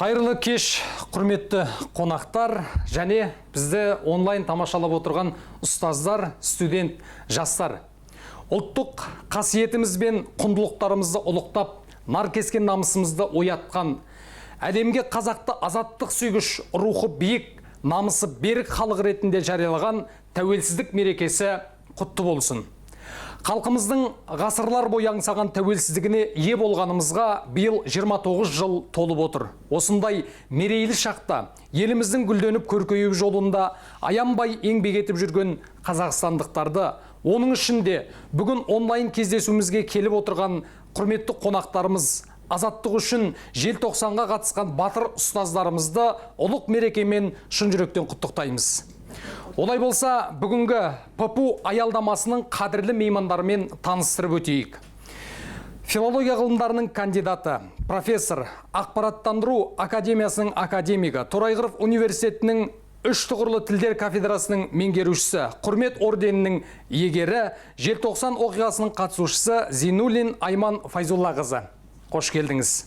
Қайырлы кеш, құрметті қонақтар және бізді онлайн тамашалап отырған ұстаздар, студент, жастар. Ұлттық қасиетіміз бен құндылықтарымызды ұлықтап, наркескен намысымызды оятқан, әлемге қазақты азаттық сүйгіш, рухы биік, намысы берік халық ретінде жариялаған тәуелсіздік мерекесі құтты болсын. Халқымыздың ғасырлар бойы аңсаған тәуелсіздігіне ие болғанымызға биыл 29 жыл толып отыр. Осындай мерейлі шақта еліміздің гүлденіп көркеюі жолында аянбай еңбек етіп жүрген қазақстандықтарды, оның ішінде бүгін онлайн кездесуімізге келіп отырған құрметті қонақтарымыз, азаттық үшін желтоқсанға қатысқан батыр ұстаздарымызды ұлық мерекемен шын жүректен құттықтаймыз. Олай болса, бүгінгі ППУ аялдамасының қадірлі меймандарымен таныстырып өтейік. Филология ғылымдарының кандидаты, профессор, ақпараттандыру академиясының академигі, Торайғыров университетінің үш тұғырлы тілдер кафедрасының меңгерушісі, құрмет орденінің иегері, желтоқсан оқиғасының қатысушысы Зейнуллин Айман Файзуллақызы. Қош келдіңіз.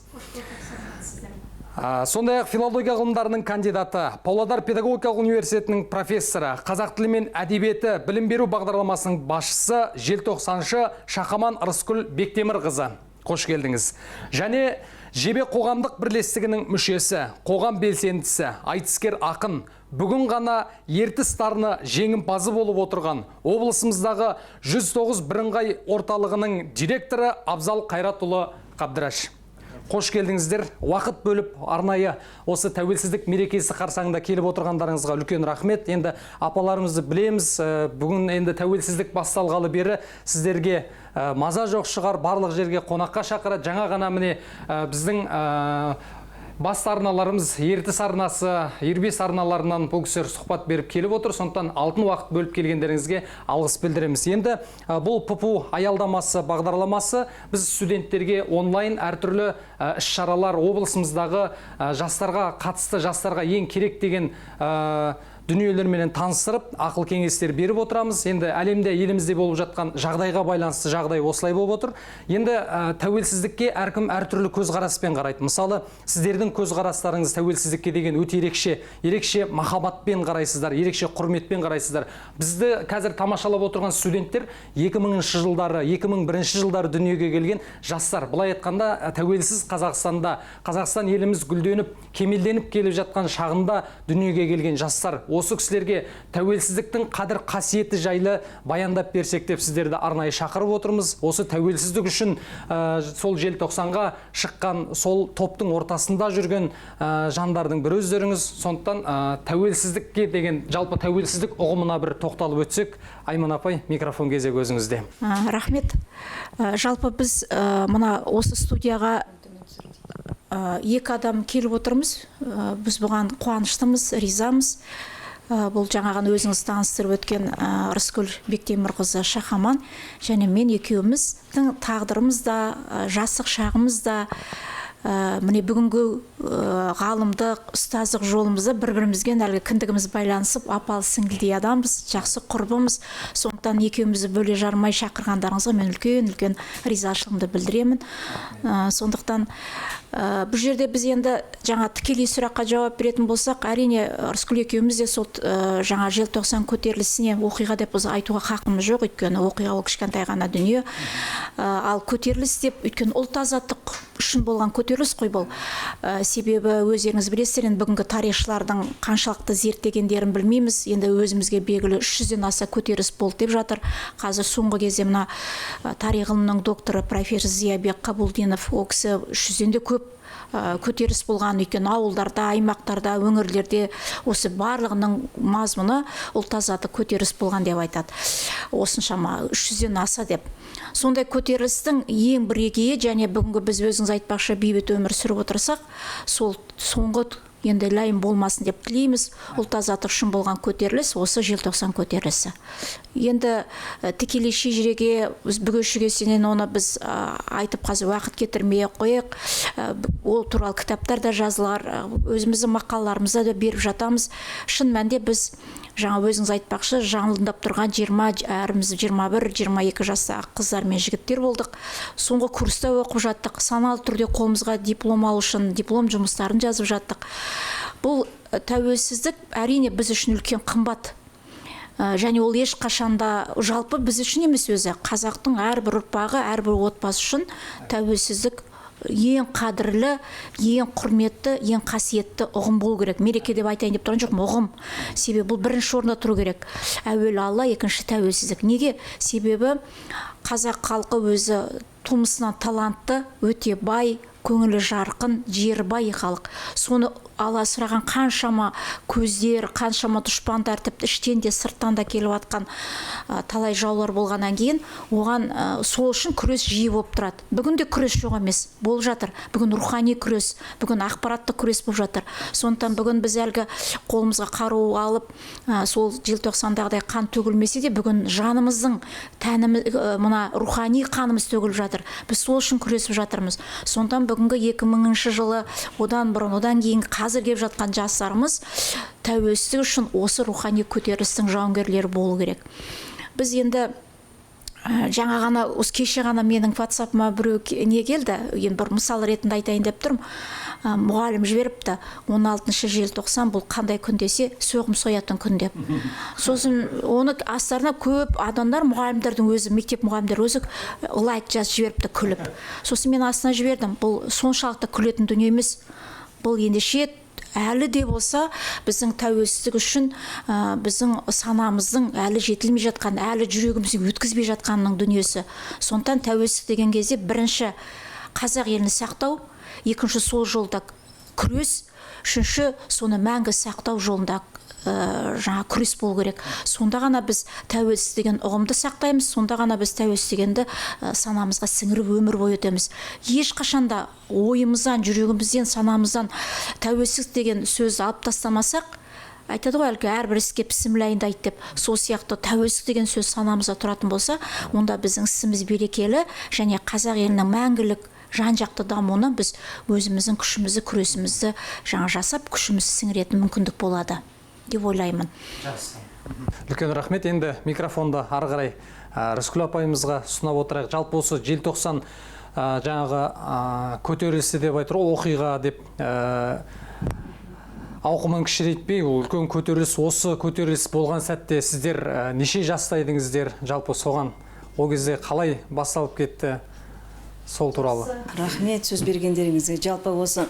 Сондай-ақ филология ғылымдарының кандидаты, Павлодар педагогикалық университетінің профессоры, қазақ тілі мен әдебиеті білім беру бағдарламасының басшысы, желтоқсаншы Шақаман Рыскүл Бектемірқызы. Қош келдіңіз. Және Жебе қоғамдық бірлестігінің мүшесі, қоғам белсендісі, айтыскер ақын, бүгін ғана Ертіс дарыны жеңімпазы болып отырған облысымыздағы 109 бірыңғай орталығының директоры Абзал Қайратұлы Қабдыраш. Қош келдіңіздер. Уақыт бөліп арнайы осы тәуелсіздік мерекесі қарсаңында келіп отырғандарыңызға үлкен рахмет. Енді апаларымызды білеміз, бүгін енді тәуелсіздік басталғалы бері сіздерге маза жоқ шығар, барлық жерге қонаққа шақырады. Жаңа ғана міне біздің басты арналарымыз Ертіс арнасы, Ирбис арналарынан бұл кісілер сұхбат беріп келіп отыр. Сондықтан алтын уақыт бөліп келгендеріңізге алғыс білдіреміз. Енді бұл ППУ аялдамасы бағдарламасы біз студенттерге онлайн әртүрлі іс-шаралар, облысымыздағы жастарға қатысты, жастарға ең керек деген дүниелерменен таныстырып, ақыл кеңестер беріп отырамыз. Енді әлемде, елімізде болып жатқан жағдайға байланысты жағдай осылай болып отыр. Енді тәуелсіздікке әркім әртүрлі көзқараспен қарайды. Мысалы, сіздердің көзқарастарыңыз тәуелсіздікке деген өте ерекше, ерекше махаббатпен қарайсыздар, ерекше құрметпен қарайсыздар. Бізді қазір тамашалап отырған студенттер 2000 жылдары, 2001 жылдары дүниеге келген жастар. Былай айтқанда, тәуелсіз Қазақстанда, Қазақстан еліміз гүлденіп, кемелденіп келіп жатқан шағында дүниеге келген жастар. Осы кісілерге тәуелсіздіктің қадір қасиеті жайлы баяндап берсек деп сіздерді арнайы шақырып отырмыз. Осы тәуелсіздік үшін сол желтоқсанға шыққан, сол топтың ортасында жүрген жандардың бір өздеріңіз. Сондықтан тәуелсіздікке деген, жалпы тәуелсіздік ұғымына бір тоқталып өтсек. Айман апай, микрофон кезегі өзіңізде. Рахмет. Жалпы біз мына осы студияға екі адам келіп отырмыз. Біз бұған қуаныштымыз, ризамыз. Бұл жаңағыны өзіңіз таныстырып өткен Рыскүл Бектемірқызы Шахаман және мен екеуміздің тағдырымыз да, жастық шағымыз да, міне бүгінгі ғалымдық, ұстаздық жолымызда бір-бірімізге әлгі кіндігіміз байланысып, апалы сіңлідей адамбыз, жақсы құрбымыз. Сондықтан екеумізді бөле жармай шақырғандарыңызға мен үлкен-үлкен ризашылығымды білдіремін. Сондықтан бұл жерде біз енді жаңа тікелей сұраққа жауап беретін болсақ, әрине Рыскүл екеуміз де сол жаңа желтоқсан көтерілісіне оқиға деп біз айтуға хақымыз жоқ, өйткені оқиға ол кішкентай ғана дүние. Ал көтеріліс деп, өйткені ұлт азаттық үшін болған көтеріліс қой бұл. Себебі өздеріңіз білесіздер, енді бүгінгі тарихшылардың қаншалықты зерттегендерін білмейміз. Енді өзімізге белгілі 300-ден аса көтеріліс болды деп жатыр. Қазір соңғы кезде мына тарих ғылымының докторы профессор Зиябек Қабулдинов, ол кісі 300-ден де көп көтеріліс болған, өйткені ауылдарда, аймақтарда, өңірлерде осы барлығының мазмұны ұлт азаттық көтеріліс болған деп айтады. Осыншама 300-ден аса деп. Сондай көтерілістің ең бірегейі және бүгінгі біз өзіңіз айтпақшы бейбіт өмір сүріп отырсақ, сол соңғы Енді лайым болмасын деп тілейміз. Ұлт азаттық үшін болған көтеріліс осы желтоқсан көтерілісі. Енді тікелей шежіреге, біз бүге сенен оны біз айтып қазір уақыт кетірмей ақ қояйық. Ол туралы кітаптар да жазылар, өзіміздің мақалаларымызда да беріп жатамыз. Шын мәнінде біз жаңа өзіңіз айтпақшы, жалындап тұрған 20, әріміз 21, 22 жастағы қыздар мен жігіттер болдық. Соңғы курста оқып жаттық, саналы түрде қолымызға диплом алу үшін диплом жұмыстарын жазып жаттық. Бұл тәуелсіздік әрине біз үшін үлкен қымбат. Және ол ешқашанда жалпы біз үшін емес, өзі қазақтың әрбір ұрпағы, әрбір отбасы үшін тәуелсіздік ең қадірлі, ең құрметті, ең қасиетті ұғым болу керек. Мереке деп айтайын деп тұрған жоқпын, ұғым. Себебі бұл бірінші орында тұру керек. Әуелі Алла, екінші тәуелсіздік. Неге? Себебі қазақ халқы өзі тумысынан талантты, өте бай, көңілі жарқын, жері бай халық. Соны аласыраған қаншама көздер, қаншама дұшпандар, тіпті іштен де сырттан да келіп атқан талай жаулар болғаннан кейін оған сол үшін күрес жиі болып тұрады. Бүгін де күрес жоқ емес, болып жатыр. Бүгін рухани күрес, бүгін ақпараттық күрес болып жатыр. Сондықтан бүгін біз әлгі қолымызға қару алып, сол желтоқсандағыдай қан төгілмесе де, бүгін жанымыздың тәніміз, мына рухани қанымыз төгіліп жатыр. Біз сол үшін күресіп жатырмыз. Сондықтан бүгінгі 2000 жылы, одан бұрын, одан кейін қазір келіп жатқан жастарымыз тәуелсіздік үшін осы рухани көтерілістің жауынгерлері болу керек. Біз енді жаңа ғана, осы кеше ғана менің WhatsApp-ыма біреу не келді, енді бір мысал ретінде айтайын деп тұрмын. Мұғалім жіберіпті, 16 желтоқсан бұл қандай күн десе, соғым соятын күн деп. Сосын оны астарына көп адамдар, мұғалімдердің өзі, мектеп мұғалімдері өзі лайк жазып жіберіпті күліп. Сосын мен астына жібердім, бұл соншалықты күлетін дүние емес. Бұл ендеше әлі де болса біздің тәуелсіздік үшін, біздің санамыздың әлі жетілмей жатқан, әлі жүрегімізге өткізбей жатқанының дүниесі. Сондықтан тәуелсіздік деген кезде бірінші қазақ елін сақтау, екінші сол жолда күрес, үшінші соны мәңгі сақтау жолында жаңа күрес болу керек. Сонда ғана біз тәуелсіз деген ұғымды сақтаймыз, сонда ғана біз тәуелсіз дегенді санамызға сіңіріп өмір бойы өтеміз. Ешқашан да ойымыздан, жүрегімізден, санамыздан тәуелсіз деген сөзді алып тастамасақ, айтады ғой әлгі әрбір іске пісімлайынды айт деп, сол сияқты тәуелсіз деген сөз санамызда тұратын болса, онда біздің ісіміз берекелі және қазақ елінің мәңгілік жан-жақты дамуына біз өзіміздің күшімізді, күресімізді жаңа жасап, күшімізді сіңіретін мүмкіндік болады деп ойлаймын. Жақсы. Үлкен рахмет. Енді микрофонды ары қарай Рыскүл апайымызға ұсынап отырайық. Жалпы осы желтоқсан жаңағы көтерілісі деп айтыр, оқиға деп ауқымын кішірейтпей, ол үлкен көтеріліс, осы көтеріліс болған сәтте сіздер неше жаста едіңіздер? Жалпы соған ол кезде қалай басталып кетті, сол туралы. Рахмет сөз бергендеріңізге. Жалпы осы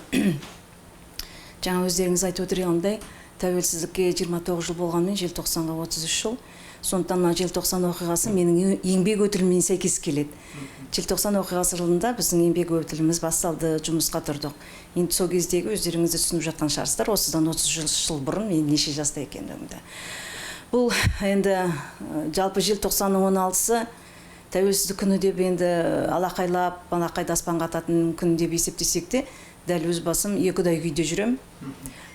жаңа өздеріңіз айтып отырғандай, тәуелсіздікке 29 жыл болғанмен желтоқсанға 33 жыл. Сондықтан мына желтоқсан оқиғасы менің еңбек өтіліміме сәйкес келеді. Желтоқсан оқиғасы жылында біздің еңбек өтіліміз басталды, жұмысқа тұрдық. Енді сол кездегі өздеріңіз де түсініп жатқан шығарсыздар, осыдан 33 жыл бұрын мен неше жаста екендігімді. Бұл енді жалпы желтоқсанның 16-сы тәуелсіздік күні деп енді алақайлап, алақайды аспанға ататын күн деп есептесек те, дәл өз басым екі құдай күйде жүрем.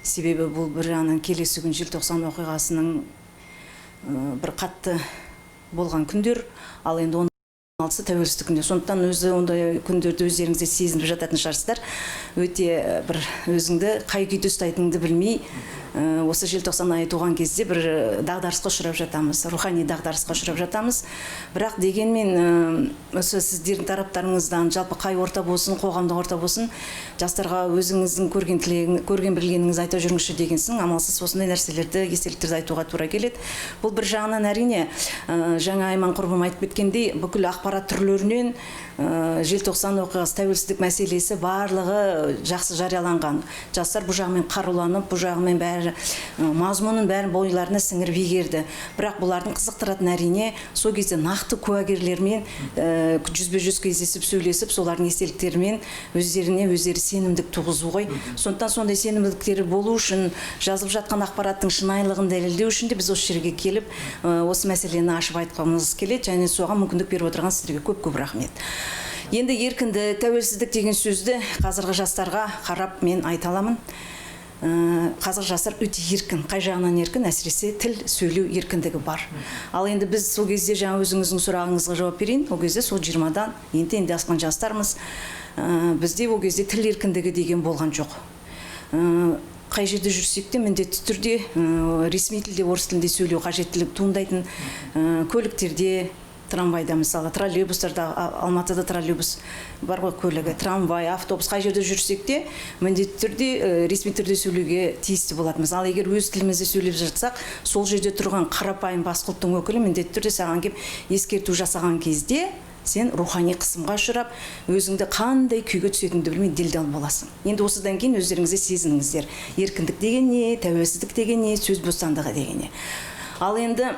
Себебі бұл бір жағынан келесі күн желтоқсан оқиғасының бір қатты болған күндер, ал енді 16-сы тәуелсіздік күні. Сондықтан өзі ондай күндерді өздеріңіз де сезініп жататын шығарсыздар. Өте бір өзіңді қай күйде ұстайтыныңды білмей, осы желтоқсан айы туған кезде бір дағдарысқа ұшырап жатамыз, рухани дағдарысқа ұшырап жатамыз. Бірақ дегенмен осы сіздердің тараптарыңыздан жалпы қай орта болсын, қоғамдық орта болсын, жастарға өзіңіздің көрген тілегін, көрген білгеніңізді айта жүріңізші дегенсің, амалсыз осындай нәрселерді, естеліктерді айтуға тура келеді. Бұл бір жағынан әрине, жаңа Айман құрбым айтып кеткендей, бүкіл ақпарат түрлерінен желтоқсан оқиғасы, тәуелсіздік мәселесі барлығы жақсы жарияланған. Жастар бұл жағымен қаруланып, бұл жағымен бәрі мазмұнын бәрін бойларына сіңіріп игерді. Бірақ бұлардың қызықтыратын әрине сол кезде нақты куәгерлермен жүзбе-жүз кездесіп сөйлесіп, солардың естеліктерімен өздеріне өздері сенімдік туғызу ғой. Сондықтан сондай сенімділіктері болу үшін, жазылып жатқан ақпараттың шынайылығын дәлелдеу үшін де біз осы жерге келіп, осы мәселені ашып айтқымыз келеді және соған мүмкіндік беріп отырған сіздерге көп-көп рахмет. Енді еркіндік, тәуелсіздік деген сөзді қазіргі жастарға қарап мен айта аламын. Қазір жастар өте еркін, қай жағынан еркін, әсіресе тіл сөйлеу еркіндігі бар. Ал енді біз сол кезде, жаңа өзіңіздің сұрағыңызға жауап берейін, ол кезде сол 20-дан енді асқан жастармыз. Бізде ол кезде тіл еркіндігі деген болған жоқ. Қай жерде жүрсек те міндетті түрде ресми тілде, орыс тілінде сөйлеу қажеттілік туындайтын. Көліктерде, трамвайда, мысалы, троллейбустарда, Алматыда троллейбус бар ғой көлігі, трамвай, автобус, қай жерде жүрсек те міндетті түрде ресми түрде сөйлеуге тиісті болатынбыз. Ал егер өз тілімізде сөйлеп жатсақ, сол жерде тұрған қарапайым басқа ұлттың өкілі міндетті түрде саған келіп ескерту жасаған кезде сен рухани қысымға ұшырап, өзіңді қандай күйге түсетініңді білмей делдал боласың. Енді осыдан кейін өздеріңіз де сезініңіздер, еркіндік деген не, тәуелсіздік деген не, сөз бостандығы деген не. Ал енді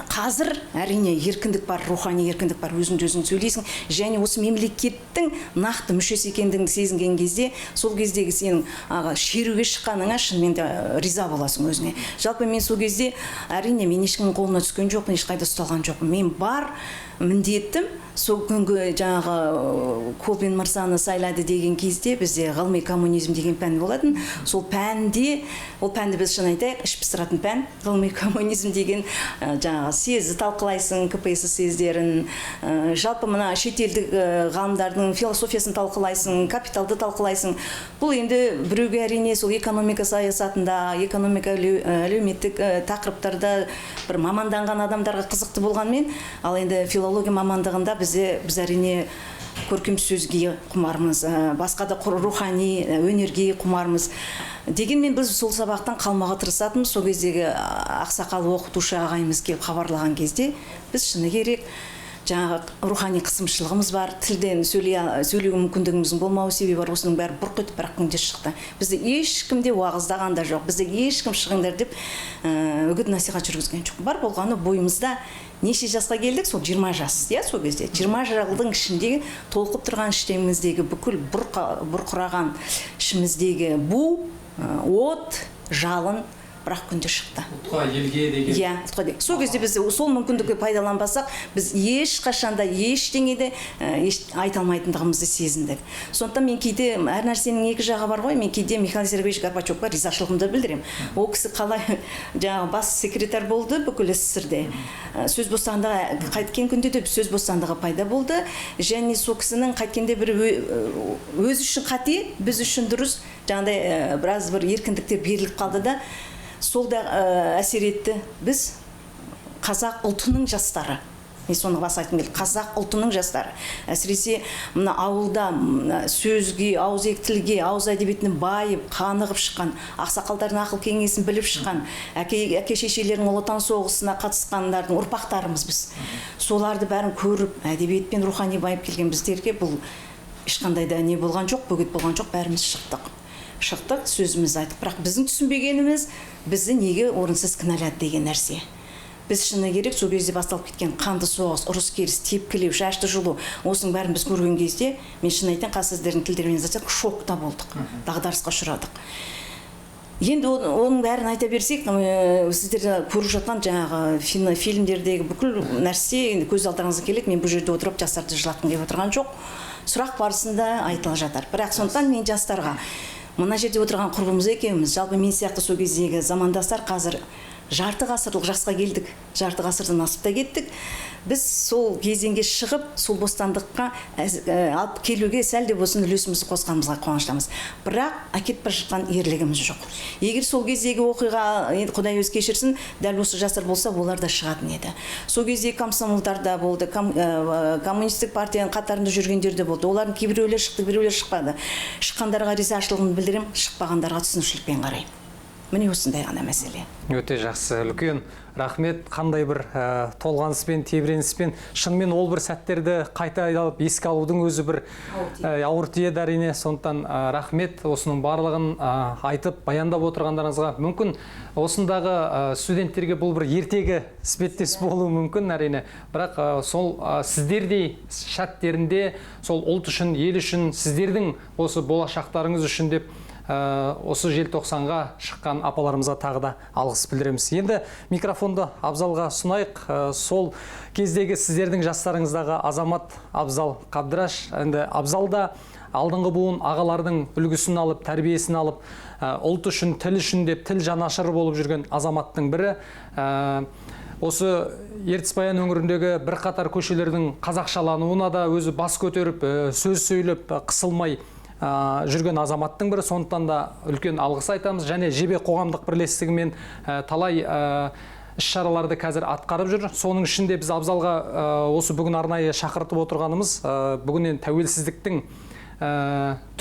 қазір әрине еркіндік бар, рухани еркіндік бар, өзіңді өзің сөйлейсің және осы мемлекеттің нақты мүшесі екендігіңді сезінген кезде, сол кездегі сенің аға шеруге шыққаныңа шынымен де риза боласың өзіңе. Жалпы мен сол кезде, әрине, мен ешкімнің қолына түскен жоқпын, ешқайда ұсталған жоқпын. Мен бар міндетім сол күнгі жаңағы Колбин мырзаны сайлады деген кезде бізде ғылыми коммунизм деген пән болатын. Сол пәнде, ол пәнді біз, шын айтайық, іш пыстыратын пән, ғылыми коммунизм деген. Жаңағы съезді талқылайсың, КПСС съездерін, жалпы мына шетелдік ғалымдардың философиясын талқылайсың, капиталды талқылайсың. Бұл енді біреуге, әрине, сол экономика саясатында, экономика, әлеуметтік тақырыптарда бір маманданған адамдарға қызықты болғанмен, ал енді филология мамандығында бізде, біз, әрине, көркем сөзге құмармыз, басқа да рухани өнерге құмармыз. Дегенмен біз сол сабақтан қалмауға тырысатынбыз. Сол кездегі ақсақал оқытушы ағайымыз келіп хабарлаған кезде біз, шыны керек, жаңағы рухани қысымшылығымыз бар, тілден сөйлеу мүмкіндігіміздің болмауы себебі бар, осының бәрі бұрқ етіп бір ақ күнде шықты. Бізді ешкім де уағыздаған да жоқ, бізді ешкім шығыңдар деп үгіт насихат жүргізген жоқ. Бар болғаны бойымызда, неше жасқа келдік, сол 20 жас, иә, сол кезде 20 жылдың ішіндегі толқып тұрған іштеміздегі бүкіл бұрқыраған ішіміздегі бу, от, жалын бір ақ күнде шықты. Ұлтқа, елге деген. Иә, ұлтқа деген. Сол кезде біз сол мүмкіндікті пайдаланбасақ, біз ешқашан да ештеңе де айта алмайтындығымызды сезіндік. Сондықтан мен кейде, әр нәрсенің екі жағы бар ғой, мен кейде Михаил Сергеевич Горбачевқа ризашылығымды білдіремін. Ол кісі қалай жаңағы бас секретарь болды бүкіл СССР-де. Сөз бостандығы қайткен күнде де сөз бостандығы пайда болды. Және сол кісінің қайткенде бір өзі үшін қате, біз үшін дұрыс, жаңағыдай біраз бір еркіндіктер беріліп қалды да, сол да әсер етті. Біз қазақ ұлтының жастары, мен соны баса айтқым келді, қазақ ұлтының жастары, әсіресе мына ауылда мына сөзге, ауызекі тілге, ауыз әдебиетіне байып, қанығып шыққан, ақсақалдардың ақыл кеңесін біліп шыққан, әке шешелерінің Ұлы Отан соғысына қатысқандардың ұрпақтарымыз біз. Соларды бәрін көріп, әдебиетпен рухани байып келген біздерге бұл ешқандай да не болған жоқ, бөгет болған жоқ. Бәріміз шықтық, шықтық, сөзімізді айттық. Бірақ біздің түсінбегеніміз, бізді неге орынсыз кінәлады деген нәрсе. Біз, шыны керек, сол кезде басталып кеткен қанды соғыс, ұрыс керіс, тепкілеу, шашты жұлу, осының бәрін біз көрген кезде, мен шын айтайын, қазір сіздердің тілдерімен айтсақ, шокта болдық, дағдарысқа ұшырадық. Енді оның бәрін айта берсек, сіздер көріп жатқан жаңағы фильмдердегі бүкіл нәрсе енді көз алдарыңызға келеді. Мен бұл жерде отырып жастарды жылатқым келіп отырған жоқ, сұрақ барысында айтылып жатар. Бірақ сондықтан мен жастарға, мына жерде отырған құрбымыз екеуміз, жалпы мен сияқты сол кездегі замандастар қазір жарты ғасырлық жасқа келдік, жарты ғасырдан асып та кеттік. Біз сол кезеңге шығып, сол бостандыққа алып келуге сәл де болсын үлесімізді қосқанымызға қуаныштымыз. Бірақ әкетіп бара жатқан ерлігіміз жоқ. Егер сол кездегі оқиға, енді Құдай өзі кешірсін, дәл осы жастар болса, олар да шығатын еді. Сол кезде комсомолдар да болды, коммунистік партияның қатарында жүргендер де болды. Олардың кейбіреулері шықты, біреулері шықпады. Шыққандарға ризашылығымды білдіремін, шықпағандарға түсінушілікпен қараймын. Міне, осындай ғана мәселе. Өте жақсы, үлкен рахмет. Қандай бір толғаныспен, тебіреніспен, шынымен ол бір сәттерді қайта айналып еске алудың өзі бір ауыр тиеді, әрине. Сондықтан рахмет осының барлығын айтып, баяндап отырғандарыңызға. Мүмкін осындағы студенттерге бұл бір ертегі іспеттес болуы мүмкін, әрине. Бірақ сол сіздердей сәттерінде сол ұлт үшін, ел үшін, сіздердің осы болашақтарыңыз үшін деп осы желтоқсанға шыққан апаларымызға тағы да алғыс білдіреміз. Енді микрофонды Абзалға ұсынайық. Сол кездегі сіздердің жастарыңыздағы азамат Абзал Қабдыраш. Енді Абзал да Алдыңғы буын ағалардың үлгісін алып, тәрбиесін алып, ұлт үшін, тіл үшін деп тіл жанашыры болып жүрген азаматтың бірі. Осы Ертіс Баян өңіріндегі бірқатар көшелердің қазақшалануына да өзі бас көтеріп, сөз сөйлеп, қысылмай жүрген азаматтың бірі. Сондықтан да үлкен алғыс айтамыз. Және Жебе қоғамдық бірлестігімен талай іс-шараларды қазір атқарып жүр. Соның ішінде біз Абзалға осы бүгін арнайы шақыртып отырғанымыз, бүгіннен тәуелсіздіктің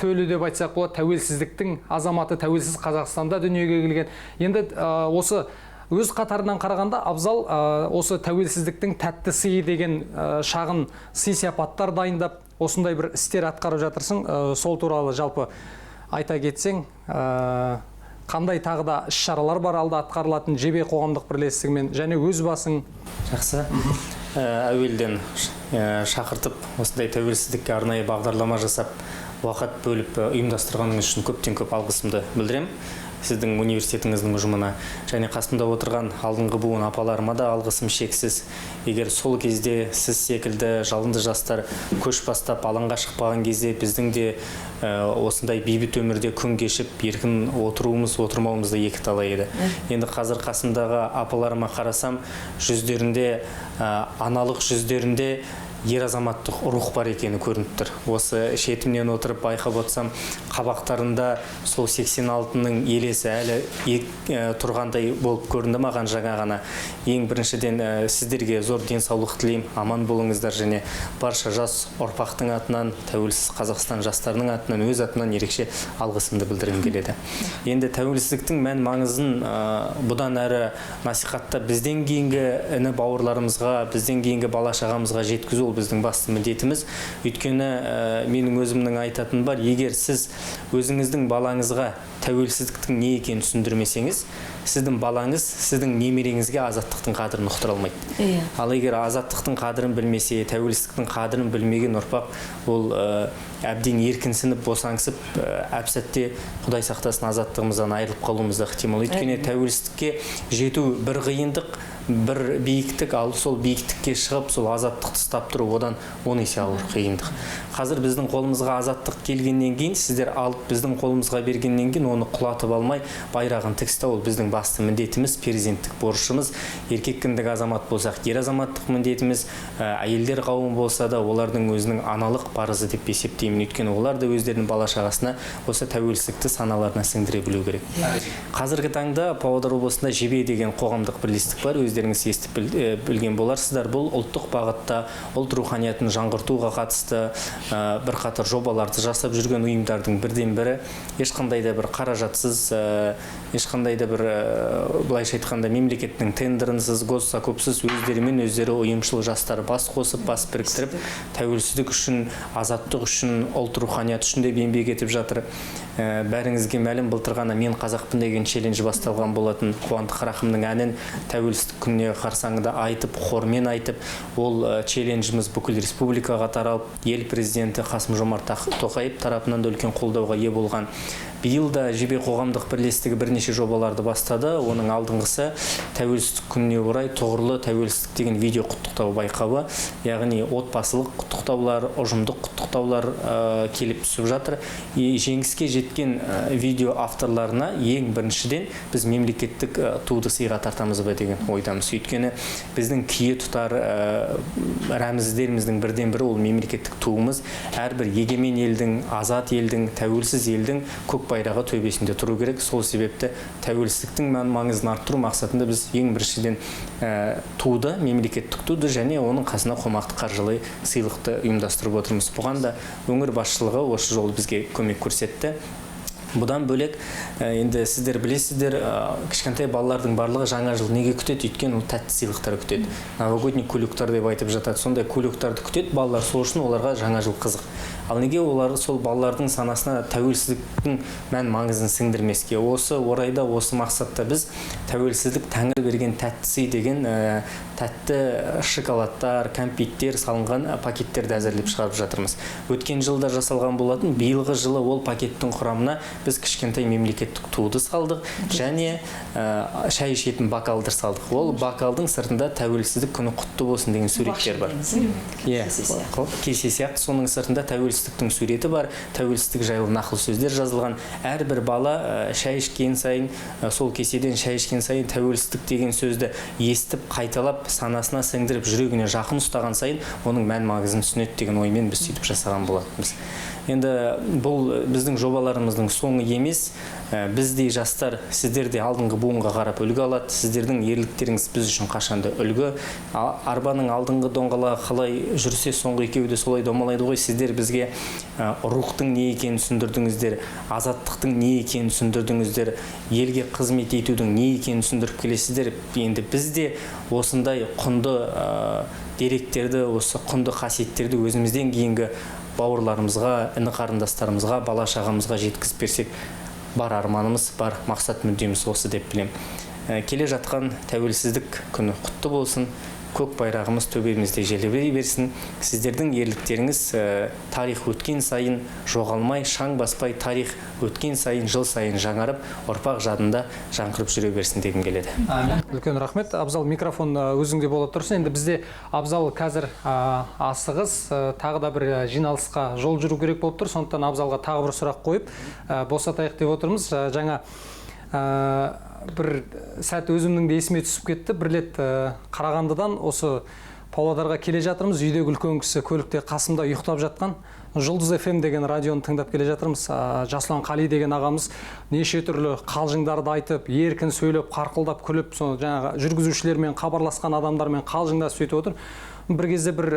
төлі деп айтсақ болады, тәуелсіздіктің азаматы, тәуелсіз Қазақстанда дүниеге келген. Енді осы өз қатарынан қарағанда Абзал осы тәуелсіздіктің тәтті сыйы деген шағын сый-сияпаттар дайындап, осындай бір істер атқарып жатырсың. Сол туралы жалпы айта кетсең, қандай тағы да іс-шаралар бар алда атқарылатын Жебе қоғамдық бірлестігімен және өз басың? Жақсы. Әуелден шақыртып, осындай тәуелсіздікке арнайы бағдарлама жасап, уақыт бөліп ұйымдастырғаныңыз үшін көптен көп алғысымды білдіремін сіздің университетіңіздің ұжымына. Және қасымда отырған алдыңғы буын апаларыма да алғысым шексіз. Егер сол кезде сіз секілді жалынды жастар көш бастап алаңға шықпаған кезде, біздің де осындай бейбіт өмірде күн кешіп еркін отыруымыз, отырмауымыз да екі талай еді. Енді қазір қасымдағы апаларыма қарасам, жүздерінде, аналық жүздерінде ер азаматтық рух бар екені көрініп тұр. Осы шетімнен отырып байқап отырсам, қабақтарында сол 86-ның елесі әлі тұрғандай болып көрінді маған жаңа ғана. Ең біріншіден сіздерге зор денсаулық тілеймін, аман болыңыздар, және барша жас ұрпақтың атынан, тәуелсіз Қазақстан жастарының атынан, өз атынан ерекше алғысымды білдіргім келеді. Енді тәуелсіздіктің мән маңызын бұдан әрі насихатта бізден кейінгі іні бауырларымызға, бізден кейінгі бала шағамызға жеткізу біздің басты міндетіміз. Өйткені менің өзімнің айтатыным бар, егер сіз өзіңіздің балаңызға тәуелсіздіктің не екенін түсіндірмесеңіз, сіздің балаңыз сіздің немереңізге азаттықтың қадірін ұқтыра алмайды. Ал егер азаттықтың қадірін білмесе, тәуелсіздіктің қадірін білмеген ұрпақ ол әбден еркінсініп, босаңсып, әп-сәтте Құдай сақтасын азаттығымыздан айырылып қалуымыз да ықтимал. Өйткені тәуелсіздікке жету бір қиындық, бір биіктік, ал сол биіктікке шығып, сол азаттықты ұстап тұру одан 10 есе ауыр қиындық. Қазір біздің қолымызға азаттық келгеннен кейін, сіздер алып біздің қолымызға бергеннен кейін оны құлатып алмай, байрағын тік ұстау ол біздің басты міндетіміз, перзенттік борышымыз. Еркек кіндік азамат болсақ, ер азаматтық міндетіміз, әйелдер қауымы болса да олардың өзінің аналық парызы деп есептеймін. Өйткені олар да өздерінің бала шағасына осы тәуелсіздікті саналарына сіңдіре білу керек. Қазіргі таңда Павлодар облысында Жебе деген қоғамдық бірлестік бар. Өздеріңіз естіп білген боларсыздар. Бұл ұлттық бағытта ұлт руханиятын жаңғыртуға қатысты бірқатар жобаларды жасап жүрген ұйымдардың бірден бірі. Ешқандай да бір қаражатсыз, ешқандай да бір, былайша айтқанда, мемлекеттің тендерінсіз, госзакупсыз өздерімен өздері ұйымшыл жастар бас қосып, бас біріктіріп, тәуелсіздік үшін, азаттық үшін, ұлт руханияты үшін деп еңбек етіп жатыр. Бәріңізге мәлім, былтыр ғана «Мен қазақпын» деген челлендж басталған болатын. Қуандық Рахымның әнін тәуелсіздік күніне қарсаңында айтып, хормен айтып, ол челленджіміз бүкіл республикаға таралып, ел президенті Қасым-Жомарт Тоқаев тарапынан да үлкен қолдауға ие болған. Биыл да Жебе қоғамдық бірлестігі бірнеше жобаларды бастады. Оның алдыңғысы тәуелсіздік күніне орай тұғырлы тәуелсіздік деген видео құттықтау байқауы, яғни отбасылық құттықтаулар, ұжымдық құттықтаулар келіп түсіп жатыр. Жеңіске жеткен видео авторларына ең біріншіден біз мемлекеттік туды сыйға тартамыз ба деген ойдамыз. Өйткені біздің кие тұтар рәміздеріміздің бірден бірі ол мемлекеттік туымыз. Әрбір егемен елдің, азат елдің, тәуелсіз елдің көк байрағы төбесінде тұру керек. Сол себепті тәуелсіздіктің мән маңызын арттыру мақсатында біз ең біріншіден туды, мемлекеттік туды және оның қасына қомақты қаржылай сыйлықты ұйымдастырып отырмыз. Бұған да өңір басшылығы осы жолы бізге көмек көрсетті. Бұдан бөлек, енді сіздер білесіздер, кішкентай балалардың барлығы жаңа жыл неге күтеді? Өйткені ол тәтті сыйлықтар күтеді. Новогодний кулектар деп айтып жатады. Сондай кулектарды күтеді балалар, сол үшін оларға жаңа жыл қызық. Ал неге олар сол балалардың санасына тәуелсіздіктің мән маңызын сіңдірмеске? Осы орайда, осы мақсатта біз тәуелсіздік тәңір берген тәтті сый деген тәтті шоколадтар, кәмпиттер салынған пакеттерді әзірлеп шығарып жатырмыз. Өткен жылда жасалған болатын, биылғы жылы ол пакеттің құрамына біз кішкентай мемлекеттік туды салдық және шай ішетін бокалды салдық. Ол бокалдың сыртында тәуелсіздік күні құтты болсын деген суреттер бар. Иә, кесе сияқты. Соның сыртында тәуелсіздік тәуелсіздіктің суреті бар, тәуелсіздік жайлы нақыл сөздер жазылған. Әрбір бала шай ішкен сайын, сол кеседен шай ішкен сайын тәуелсіздік деген сөзді естіп, қайталап, санасына сіңдіріп, жүрегіне жақын ұстаған сайын оның мән маңызын түсінеді деген оймен біз сөйтіп жасаған болатынбыз. Енді бұл біздің жобаларымыздың соңы емес. Біздей жастар, сіздер де алдыңғы буынға қарап үлгі алады. Сіздердің ерліктеріңіз біз үшін қашанда үлгі. Арбаның алдыңғы доңғалағы қалай жүрсе, соңғы екеуі де солай домалайды ғой. Сіздер бізге рухтың не екенін түсіндірдіңіздер, азаттықтың не екенін түсіндірдіңіздер, елге қызмет етудің не екенін түсіндіріп келесіздер. Енді біз де осындай құнды деректерді, осы құнды қасиеттерді өзімізден кейінгі бауырларымызға, іні қарындастарымызға, бала шағамызға жеткізіп берсек, бар арманымыз, бар мақсат мүддеміз осы деп білем. Келе жатқан тәуелсіздік күні құтты болсын, көк байрағымыз төбемізде желбірей берсін. Сіздердің ерліктеріңіз тарих өткен сайын жоғалмай, шаң баспай, тарих өткен сайын, жыл сайын жаңарып, ұрпақ жадында жаңғырып жүре берсін дегім келеді. Үлкен рахмет. Абзал, микрофон өзіңде бола тұрсын. Енді бізде Абзал қазір асығыс, тағы да бір жиналысқа жол жүру керек болып тұр. Сондықтан Абзалға тағы бір сұрақ қойып, босатайық деп отырмыз. Жаңа бір сәт өзімнің де есіме түсіп кетті. Бір рет Қарағандыдан осы Павлодарға келе жатырмыз. Үйдегі үлкен кісі көлікте қасымда ұйықтап жатқан. Жұлдыз FM деген радионы тыңдап келе жатырмыз. Жасұлан Қали деген ағамыз неше түрлі қалжыңдарды айтып, еркін сөйлеп, қарқылдап күліп, сол жаңағы жүргізушілермен, хабарласқан адамдармен қалжыңдасып сөйтіп отыр. Бір кезде бір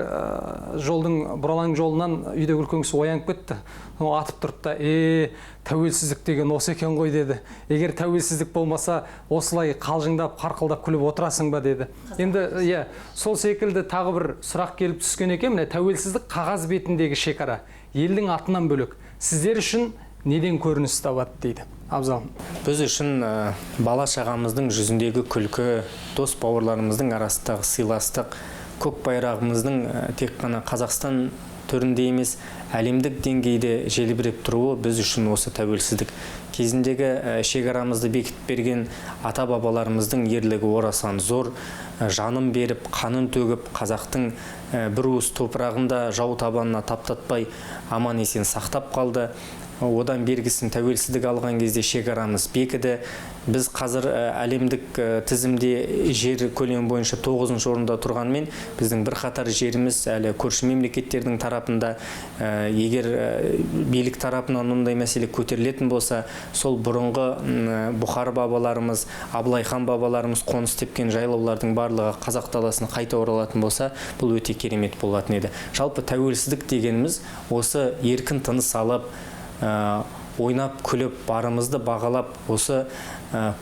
жолдың бұралаң жолынан үйдегі үлкен кісі оянып кетті. Ол атып тұрды да, тәуелсіздік деген осы екен ғой деді. Егер тәуелсіздік болмаса, осылай қалжыңдап, қарқылдап күліп отырасың ба деді. Енді, иә, сол секілді тағы бір сұрақ келіп түскен екен. Міне, тәуелсіздік қағаз бетіндегі шекара, елдің атынан бөлек. Сіздер үшін неден көрініс табады дейді. Абзал. Біз үшін бала шағамыздың жүзіндегі күлкі, дос бауырларымыздың арасындағы сыйластық, көк байрағымыздың тек қана Қазақстан төрінде емес, әлемдік деңгейде желбіреп тұруы біз үшін осы тәуелсіздік. Кезіндегі шекарамызды бекітіп берген ата-бабаларымыздың ерлігі орасан зор, жанын беріп, қанын төгіп, қазақтың бір уыс топырағында жау табанына таптатпай аман есен сақтап қалды. Одан бергісін тәуелсіздік алған кезде шекарамыз бекіді. Біз қазір әлемдік тізімде жер көлемі бойынша 9-шы орында тұрғанмен, біздің бірқатар жеріміз әлі көрші мемлекеттердің тарапында. Егер билік тарапынан ондай мәселе көтерілетін болса, сол бұрынғы Бұхар бабаларымыз, Абылай хан бабаларымыз қоныс тепкен жайлаулардың барлығы қазақ даласына қайта оралатын болса, бұл өте керемет болатын еді. Жалпы тәуелсіздік дегеніміз осы еркін тыныс алып, ойнап, күліп, барымызды бағалап, осы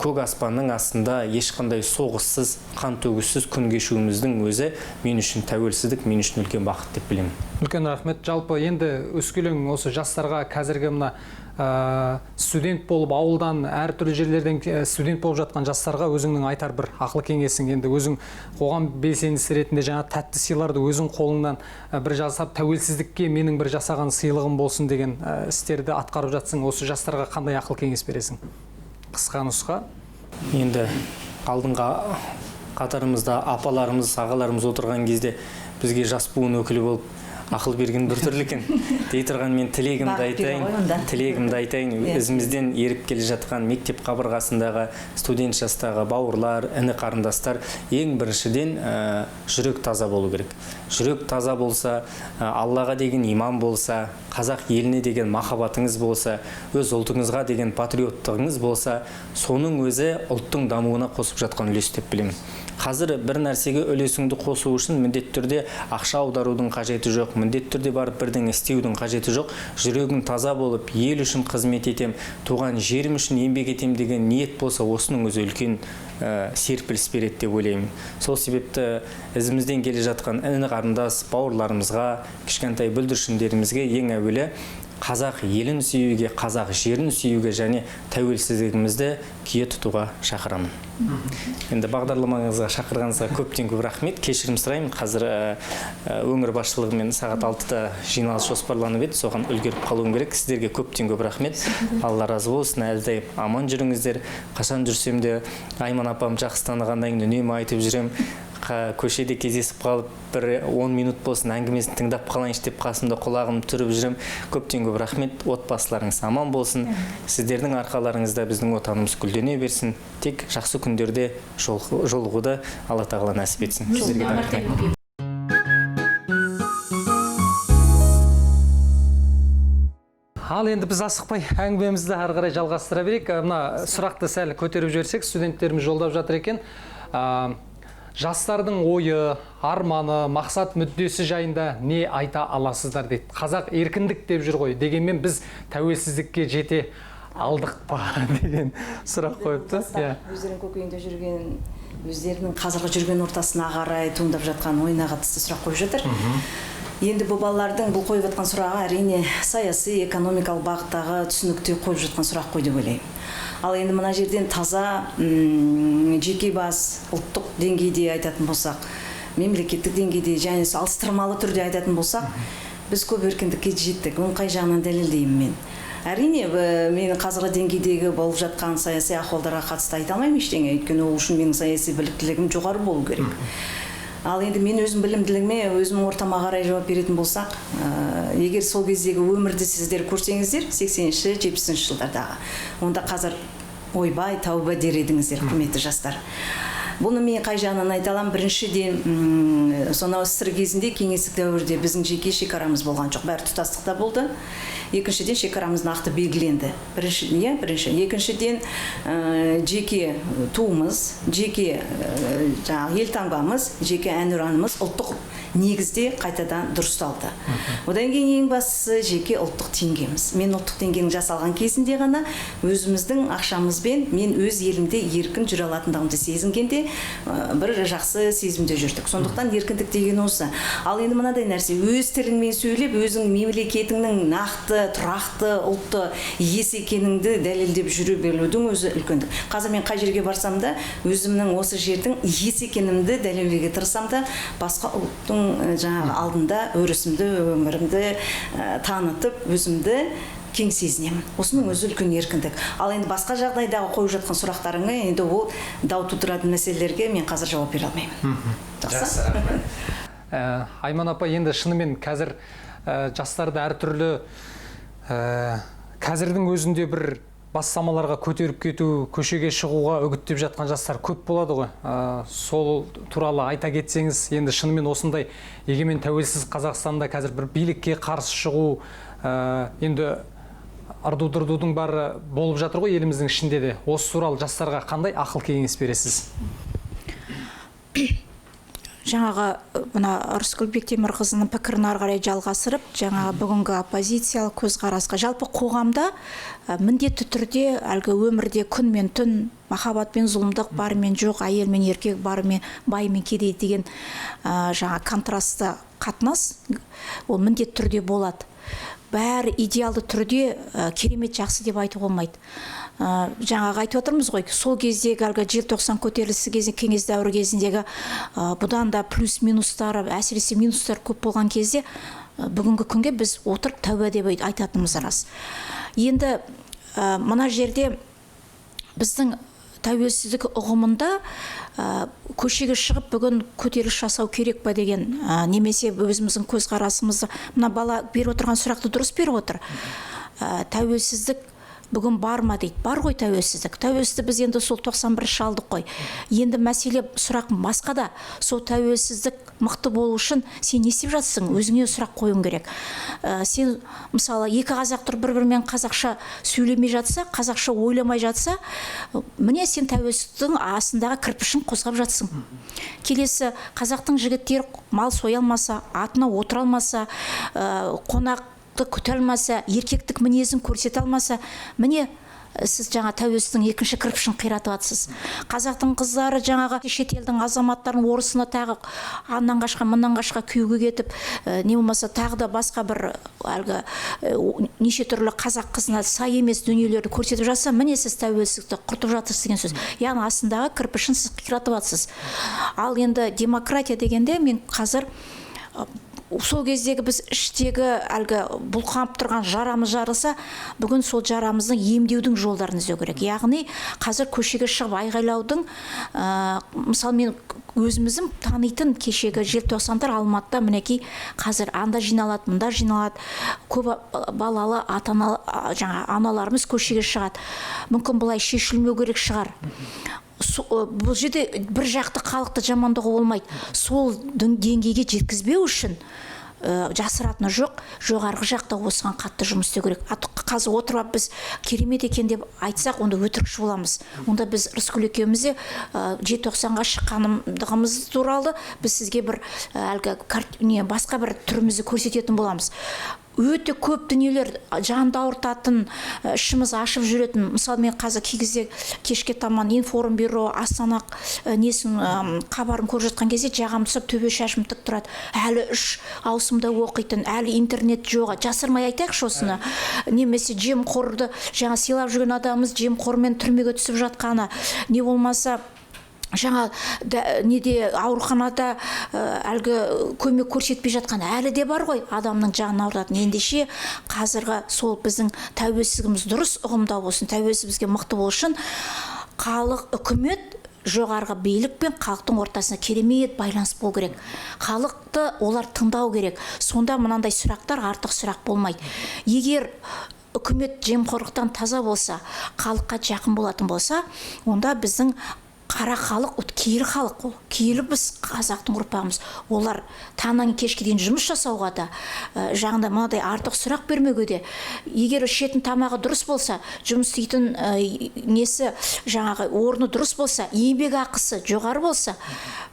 көк аспанның астында ешқандай соғыссыз, қан төгіссіз күн кешуіміздің өзі мен үшін тәуелсіздік, мен үшін үлкен бақыт деп білемін. Үлкен рахмет. Жалпы енді өскелең осы жастарға қазіргі мына студент болып ауылдан әртүрлі жерлерден студент болып жатқан жастарға өзіңнің айтар бір ақыл кеңесің, енді өзің қоғам белсендісі ретінде жаңа тәтті сыйларды өзің қолыңнан бір жасап, тәуелсіздікке менің бір жасаған сыйлығым болсын деген істерді атқарып жатсың, осы жастарға қандай ақыл кеңес бересің? Қысқа нұсқа. Енді алдыңғы қатарымызда апаларымыз, ағаларымыз отырған кезде бізге жас буын өкілі болып ақыл берген бір түрлі екен. Дей тұрған мен тілегімді айтайын, тілегімді айтайын. Ізімізден еріп келе жатқан мектеп қабырғасындағы студент жастағы бауырлар, іні қарындастар, ең біріншіден жүрек таза болу керек. Жүрек таза болса, Аллаға деген иман болса, қазақ еліне деген махаббатыңыз болса, өз ұлтыңызға деген патриоттығыңыз болса, соның өзі ұлттың дамуына қосып жатқан үлес деп білемін. Қазір бір нәрсеге үлесіңді қосу үшін міндетті түрде ақша аударудың қажеті жоқ, міндетті түрде барып бірдеңе істеудің қажеті жоқ. Жүрегің таза болып, ел үшін қызмет етем, туған жерім үшін еңбек етем деген ниет болса, осының өзі үлкен серпіліс береді деп ойлаймын. Сол себепті ізімізден келе жатқан іні қарындас бауырларымызға, кішкентай бүлдіршіндерімізге ең әуелі қазақ елін сүюге, қазақ жерін сүюге және тәуелсіздігімізді кие тұтуға шақырамын. Енді бағдарламаңызға шақырғаныңызға көптен көп рахмет. Кешірім сұраймын. Қазір өңір басшылығымен сағат 6-да жиналыс жоспарланып еді, соған үлгеріп қалуым керек. Сіздерге көптен көп рахмет. Алла разы болсын. Әлдайым аман жүріңіздер. Қашан жүрсем де Айман апам жақсы танығаннан кейін үнемі айтып жүремін. Көшеде кездесіп қалып, бір 10 минут болсын әңгімесін тыңдап қалайыншы деп қасымда құлағым түріп жүрем. Көптен көп рахмет, отбасыларыңыз аман болсын. Сіздердің арқаларыңызда біздің отанымыз гүлдене берсін. Тек жақсы күндерде жолығуды Алла тағала нәсіп етсін. Сіздерге де рахмет. Ал енді біз асықпай әңгімемізді ары қарай жалғастыра берейік. Мына сұрақты сәл көтеріп жіберсек, студенттеріміз жолдап жатыр екен. Жастардың ойы, арманы, мақсат мүддесі жайында не айта аласыздар дейді. Қазақ еркіндік деп жүр ғой, дегенмен біз тәуелсіздікке жете алдық па деген сұрақ қойыпты. Өздерінің көкейінде жүрген, өздерінің қазіргі жүрген ортасына қарай туындап жатқан ойына қатысты сұрақ қойып жатыр. Енді бұл балалардың бұл қойып жатқан сұрағы әрине саяси, экономикалық бағыттағы түсінікте қойып жатқан сұрақ қой деп ойлаймын. Ал енді мына жерден таза жеке бас ұлттық деңгейде айтатын болсақ, мемлекеттік деңгейде және салыстырмалы түрде айтатын болсақ, біз көп еркіндікке жеттік. Оны қай жағынан дәлелдеймін мен? Әрине, менің қазіргі деңгейдегі болып жатқан саяси ахуалдарға қатысты айта алмаймын ештеңе, өйткені ол үшін менің саяси біліктілігім жоғары болу керек. Ал енді мен өзім білімділігіме, өзімнің ортама қарай жауап беретін болсақ, егер сол кездегі өмірді сіздер көрсеңіздер, 80-ші, 70-ші жылдардағы, онда қазір ойбай, тәуба дер едіңіздер, құрметті жастар. Бұны мен қай жағынан айта аламын? Біріншіден, сонау СССР кезінде, кеңестік дәуірде біздің жеке шекарамыз болған жоқ, бәрі тұтастықта болды. Екіншіден, шекарамыз нақты белгіленді. Бірінші, иә, бірінші. Екіншіден, жеке туымыз, жеке жаңағы елтаңбамыз, жеке әнұранымыз ұлттық негізде қайтадан дұрысталды. Одан кейін ең бастысы жеке ұлттық теңгеміз. Мен ұлттық теңгенің жасалған кезінде ғана өзіміздің ақшамызбен мен өз елімде еркін жүре алатындығымды сезінгенде бір жақсы сезімде жүрдік. Сондықтан еркіндік деген осы. Ал енді мынадай нәрсе, өз тіліңмен сөйлеп, өзің мемлекетіңнің нақты, тұрақты, ұлтты иесі екеніңді дәлелдеп жүре берудің өзі үлкендік. Қазір мен қай жерге барсам да, өзімнің осы жердің иесі екенімді дәлелдеуге тырысам да, басқа ұлттың жаңағы алдында өрісімді, өмірімді танытып, өзімді кең сезінемін. Осының өзі үлкен еркіндік. Ал енді басқа жағдайдағы қойып жатқан сұрақтарыңа енді ол дау тудыратын мәселелерге мен қазір жауап бере алмаймын. Жақсы. Айман апа, енді шынымен қазір жастарды әртүрлі қазірдің өзінде бір бастамаларға көтеріп кету, көшеге шығуға үгіттеп жатқан жастар көп болады ғой. Сол туралы айта кетсеңіз, енді шынымен осындай егемен тәуелсіз Қазақстанда қазір бір билікке қарсы шығу, енді ырду-дырдудың бәрі болып жатыр ғой еліміздің ішінде де. Осы туралы жастарға қандай ақыл кеңес бересіз? Жаңағы мына Рыскүл Бектемірқызының пікірін ары қарай жалғастырып, жаңағы бүгінгі оппозициялық көзқарасқа, жалпы қоғамда міндетті түрде әлгі өмірде күн мен түн, махаббат пен зұлымдық, бар мен жоқ, әйел мен еркек, бар мен бай мен кедей деген жаңа контрастты қатынас ол міндетті түрде болады. Бәрі идеалды түрде керемет жақсы деп айтуға болмайды. Жаңағы айтып отырмыз ғой, сол кездегі әлгі желтоқсан көтерілісі кезінде, кеңес дәуірі кезіндегі бұдан да плюс минустары, әсіресе минустар көп болған кезде бүгінгі күнге біз отырып тәуба деп айтатынымыз рас. Енді мына жерде біздің тәуелсіздік ұғымында көшеге шығып бүгін көтеріліс жасау керек па деген, немесе өзіміздің көзқарасымызды, мына бала беріп отырған сұрақты дұрыс беріп отыр. Тәуелсіздік бүгін бар ма дейді. Бар ғой тәуелсіздік. Тәуелсіздік біз енді сол 91-ші алдық қой. Енді мәселе сұрақ басқа да. Сол тәуелсіздік мықты болу үшін сен не істеп жатсың? Өзіңе сұрақ қоюың керек. Сен мысалы екі қазақ тұрып бір-бірімен қазақша сөйлемей жатса, қазақша ойламай жатса, міне сен тәуелсіздіктің астындағы кірпішін қозғап жатсың. Келесі қазақтың жігіттері мал соя алмаса, атына отыра алмаса, қонақ күте алмаса, еркектік мінезін көрсете алмаса, міне сіз жаңа тәуелсіздіктің екінші кірпішін қиратып жатсыз. Қазақтың қыздары жаңағы шетелдің азаматтарын орысына тағы аннан қашқа, мыннан қашқа күйеуге кетіп, не болмаса тағы да басқа бір әлгі неше түрлі қазақ қызына сай емес дүниелерді көрсетіп жатса, міне сіз тәуелсіздікті құртып жатырсыз деген сөз. Яғни астындағы кірпішін сіз қиратып жатсыз. Ал енді демократия дегенде мен қазір Сол кездегі біз іштегі әлгі бұлқанып тұрған жарамыз жарылса, бүгін сол жарамыздың емдеудің жолдарын іздеу керек. Яғни қазір көшеге шығып айғайлаудың, мысалы, мен өзіміздің танитын кешегі желтоқсандар Алматыда мінекей қазір анда жиналады, мында жиналады, көп балалы ата ана, жаңа аналарымыз көшеге шығады. Мүмкін, бұлай шешілмеу керек шығар. Бұл жерде бір жақты халықты жамандауға болмайды. Сол деңгейге жеткізбеу үшін, жасыратыны жоқ, жоғарғы жақта осыған қатты жұмыс істеу керек. А қазір отырып алып біз керемет екен деп айтсақ, онда өтірікші боламыз. Онда біз Рыскүл екеуміз де желтоқсанға шыққандығымыз туралы біз сізге бір әлгі не, басқа бір түрімізді көрсететін боламыз. Өте көп дүниелер жанды ауыртатын, ішіміз ашып жүретін. Мысалы, мен қазір кей кезде кешке таман Информбюро, Астана несін, хабарын көріп жатқан кезде жағам түсіп, төбе шашым тік тұрады. Әлі үш ауысымда оқитын, әлі интернет жоқ, жасырмай айтайықшы осыны, немесе жемқорды жаңа сыйлап жүрген адамымыз жемқормен түрмеге түсіп жатқаны, не болмаса жаңа неде, ауруханада әлгі көмек көрсетпей жатқан әлі де бар ғой адамның жанын ауыртатын. Ендеше қазіргі сол біздің тәуелсіздігіміз дұрыс ұғымда болсын, тәуелсіздігімізге мықты болу үшін халық, үкімет, жоғарғы билік пен халықтың ортасында керемет байланыс болу керек. Халықты олар тыңдау керек. Сонда мынандай сұрақтар артық сұрақ болмайды. Егер үкімет жемқорлықтан таза болса, халыққа жақын болатын болса, онда біздің қара халық, ол киелі халық, ол киелі, біз қазақтың ұрпағымыз. Олар таңнан кешке дейін жұмыс жасауға да, жаңағыдай мынадай артық сұрақ бермеуге де, егер ішетін тамағы дұрыс болса, жұмыс істейтін несі, жаңағы орны дұрыс болса, еңбек ақысы жоғары болса,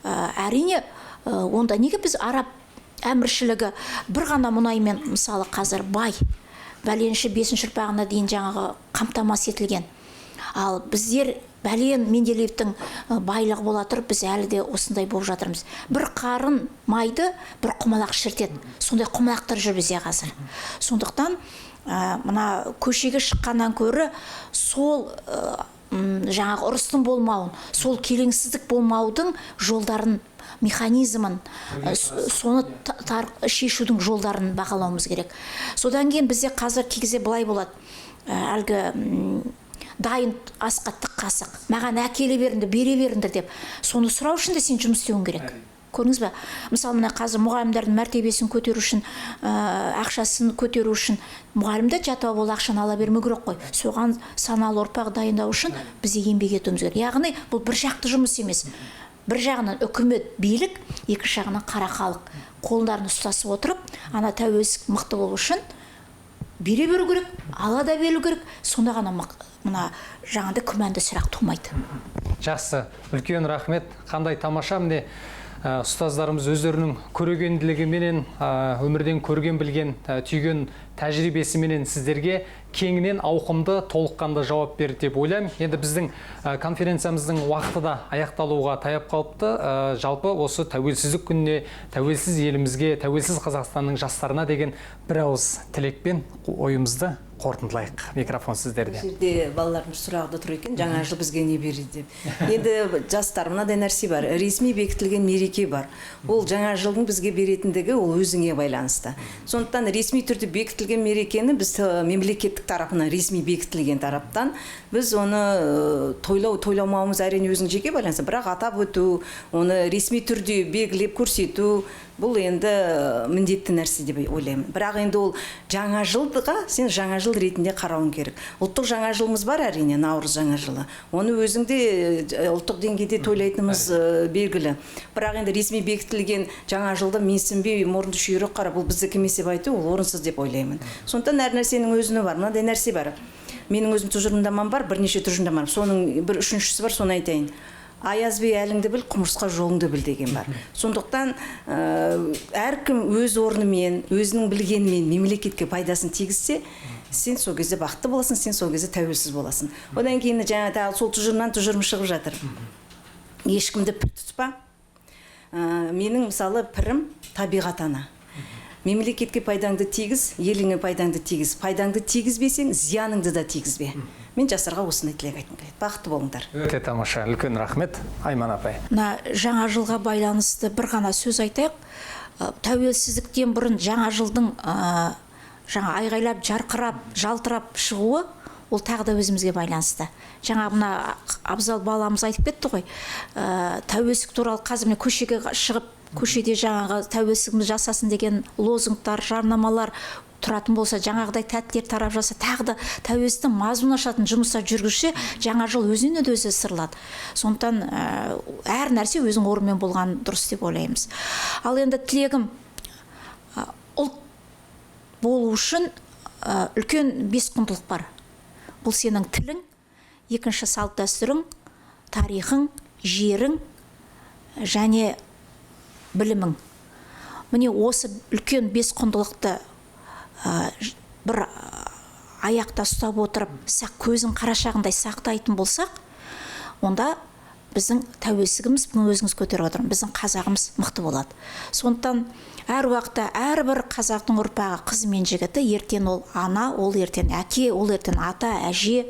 әрине, онда неге біз араб әміршілігі бір ғана мұнаймен, мысалы, қазір бай, бәленші бесінші ұрпағына дейін жаңағы қамтамасыз етілген, ал біздер бәлен Менделеевтің байлығы бола тұрып, біз әлі де осындай болып жатырмыз? Бір қарын майды бір құмалақ шіртеді. Сондай құмалақтар жүр бізде қазір. Сондықтан мына көшеге шыққаннан көрі сол жаңағы ұрыстың болмауын, сол келеңсіздік болмаудың жолдарын, механизмін, соны шешудің жолдарын бағалауымыз керек. Содан кейін бізде қазір кей кезде былай болады: әлгі дайын асқа тік қасық, маған әкеле беріңдер, бере беріңдер деп. Соны сұрау үшін де сен жұмыс істеуің керек, көрдіңіз ба? Мысалы, мына қазір мұғалімдердің мәртебесін көтеру үшін, ақшасын көтеру үшін мұғалім де жатып алып ол ақшаны ала бермеу керек қой. Соған саналы ұрпақ дайындау үшін біз де еңбек етуіміз керек. Яғни бұл бір жақты жұмыс емес. Бір жағынан үкімет, билік, екінші жағынан қара халық қолдарын ұстасып отырып, ана тәуелсіздік мықты болу үшін бере беру керек, ала да беру керек. Сонда ғана мына жаңағыдай күмәнді сұрақ тумайды. Жақсы, үлкен рахмет. Қандай тамаша, міне, ұстаздарымыз өздерінің көрегенділігіменен, өмірден көрген, білген, түйген тәжірибесіменен сіздерге кеңінен ауқымды, толыққанды жауап берді деп ойлаймын. Енді біздің конференциямыздың уақыты да аяқталуға таяп қалыпты. Жалпы осы тәуелсіздік күніне, тәуелсіз елімізге, тәуелсіз Қазақстанның жастарына деген бір ауыз тілекпен ойымызды қорытындылайық. Микрофон сіздерде. Бұл жерде балалардың сұрағы да тұр екен: жаңа жыл бізге не береді деп. Енді, жастар, мынадай нәрсе бар: ресми бекітілген мереке бар. Ол жаңа жылдың бізге беретіндігі ол өзіңе байланысты. Сондықтан ресми түрде бекітілген мерекені біз мемлекеттік тарапынан, ресми бекітілген тараптан біз оны тойлау, тойламауымыз, әрине, өзің жеке байланысты. Бірақ атап өту, оны ресми түрде белгілеп көрсету, бұл енді міндетті нәрсе деп ойлаймын. Бірақ енді ол жаңа жылдыға сен жаңа жыл ретінде қарауың керек. Ұлттық жаңа жылымыз бар, әрине, наурыз жаңа жылы. Оны өзің де ұлттық деңгейде тойлайтынымыз белгілі. Бірақ енді ресми бекітілген жаңа жылды менсінбей, мұрынды шүйіріп қарап, бұл біздікі емес деп айту, ол орынсыз деп ойлаймын. Сондықтан әр нәрсенің өзіне бар. Мынандай нәрсе бар, менің өзім тұжырымдамам бар, бірнеше тұжырымдамам, соның бір үшіншісі бар, соны айтайын: «Аяз би, әліңді біл, құмырсқа, жолыңды біл» деген бар. Сондықтан әркім өз орнымен, өзінің білгенімен мемлекетке пайдасын тигізсе, сен сол кезде бақытты боласың, сен сол кезде тәуелсіз боласың. Одан кейін жаңа тағы сол тұжырымнан тұжырым шығып жатыр: ешкімді пір тұтпа. Менің, мысалы, пірім табиғат ана. Мемлекетке пайдаңды тигіз, еліңе пайдаңды тигіз. Пайдаңды тигізбесең, зияныңды да тигізбе. Мен жастарға осындай тілек айтқым келеді: бақытты болыңдар. Өте тамаша, үлкен рахмет, Айман апай. Мына жаңа жылға байланысты бір ғана сөз айтайық. Тәуелсіздіктен бұрын жаңа жылдың жаңа айғайлап, жарқырап, жалтырап шығуы, ол тағы да өзімізге байланысты. Жаңа мына Абзал баламыз айтып кетті ғой, тәуелсіздік туралы қазір міне көшеге шығып, көшеде жаңағы тәуелсіздігіміз жасасын деген лозунгтар, жарнамалар тұратын болса, жаңағыдай тәттілер тарап жатса, тағы да тәуелсіздіктің мазмұнын ашатын жұмыстар жүргізсе, жаңа жыл өзінен өзі ысырылады. Сондықтан әр нәрсе өзінің орнымен болған дұрыс деп ойлаймыз. Ал енді тілегім, ұлт болу үшін үлкен 5 құндылық бар. Бұл сенің тілің, екінші салт дәстүрің, тарихың, жерің және білімің. Міне осы үлкен 5 құндылықты бір аяқта ұстап отырып, көзін қарашағындай сақтайтын болсақ, онда біздің тәуелсіздігіміз, бүгін өзіңіз көтеріп отырмын, біздің қазағымыз мықты болады. Сондықтан әр уақытта әрбір қазақтың ұрпағы, қызы мен жігіті, ертең ол ана, ол ертең әке, ол ертең ата, әже,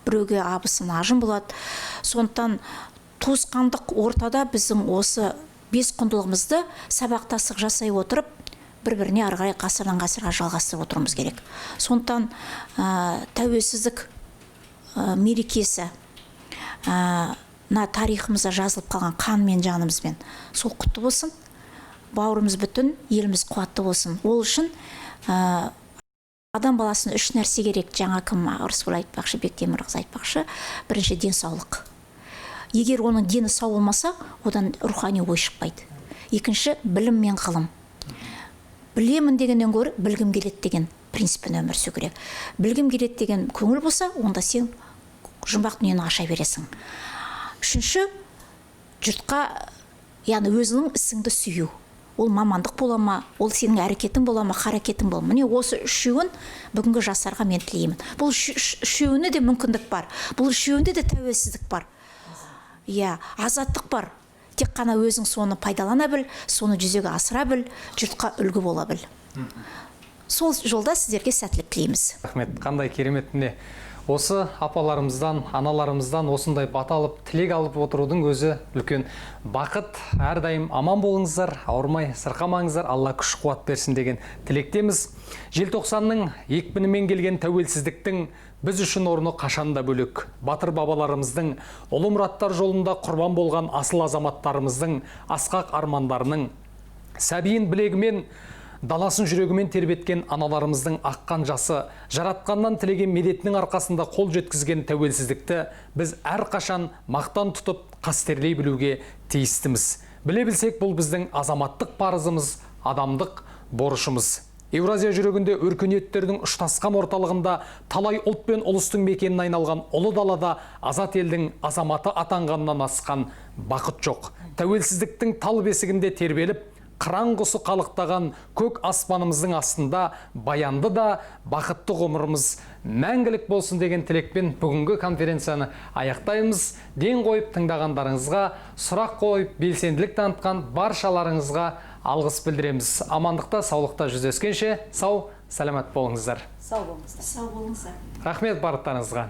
біреуге абысын, ажын болады. Сондықтан туысқандық ортада біздің осы 5 құндылығымызды сабақтастық жасай отырып, бір-біріне ары қарай ғасырдан ғасырға жалғастырып отыруымыз керек. Сондықтан тәуелсіздік мерекесі, мына тарихымызда жазылып қалған қан мен жанымызбен, сол құтты болсын, бауырымыз бүтін, еліміз қуатты болсын. Ол үшін адам баласына 3 нәрсе керек. Жаңа кім Рысқұл айтпақшы, Бектемір қыз айтпақшы, бірінші денсаулық. Егер оның дені сау болмаса, одан рухани ой шықпайды. Екінші, білім мен ғылым. Білемін дегеннен гөрі білгім келеді деген принциппен өмір сүру керек. Білгім келеді деген көңіл болса, онда сен жұмбақ дүниені аша бересің. Үшінші, жұртқа, яғни өзіңнің ісіңді сүю. Ол мамандық бола ма, ол сенің әрекетің бола ма, харакетің бола ма. Міне осы үшеуін бүгінгі жастарға мен тілеймін. Бұл үшеуіне де мүмкіндік бар. Бұл үшеуінде де тәуелсіздік бар. Иә, азаттық бар. Тек қана өзің соны пайдалана біл, соны жүзеге асыра біл, жұртқа үлгі бола біл. Сол жолда сіздерге сәттілік тілейміз. Рахмет, қандай керемет міне. Осы апаларымыздан, аналарымыздан осындай бата алып, тілек алып отырудың өзі үлкен бақыт. Әрдайым аман болыңыздар, ауырмай, сырқамаңыздар, Алла күш қуат берсін деген тілектеміз. Желтоқсанның екпінімен келген тәуелсіздіктің біз үшін орны қашанда бөлек. Батыр бабаларымыздың ұлы мұраттар жолында құрбан болған асыл азаматтарымыздың асқақ армандарының сәбиін білегімен, даласын жүрегімен тербеткен аналарымыздың аққан жасы, жаратқаннан тілеген медетінің арқасында қол жеткізген тәуелсіздікті біз әрқашан мақтан тұтып, қастерлей білуге тиістіміз. Біле білсек, бұл біздің азаматтық парызымыз, адамдық борышымыз. Еуразия жүрегінде өркениеттердің ұштасқан орталығында талай ұлт пен ұлыстың мекеніне айналған ұлы далада азат елдің азаматы атанғаннан асқан бақыт жоқ. Тәуелсіздіктің тал бесігінде тербеліп, қыран құсы қалықтаған көк аспанымыздың астында баянды да бақытты ғұмырымыз мәңгілік болсын деген тілекпен бүгінгі конференцияны аяқтаймыз. Ден қойып тыңдағандарыңызға, сұрақ қойып белсенділік танытқан баршаларыңызға алғыс білдіреміз. Амандықта, саулықта жүздескенше сау, саламат болыңыздар. Сау болыңыздар. Сау болыңыздар. Рахмет барлықтарыңызға.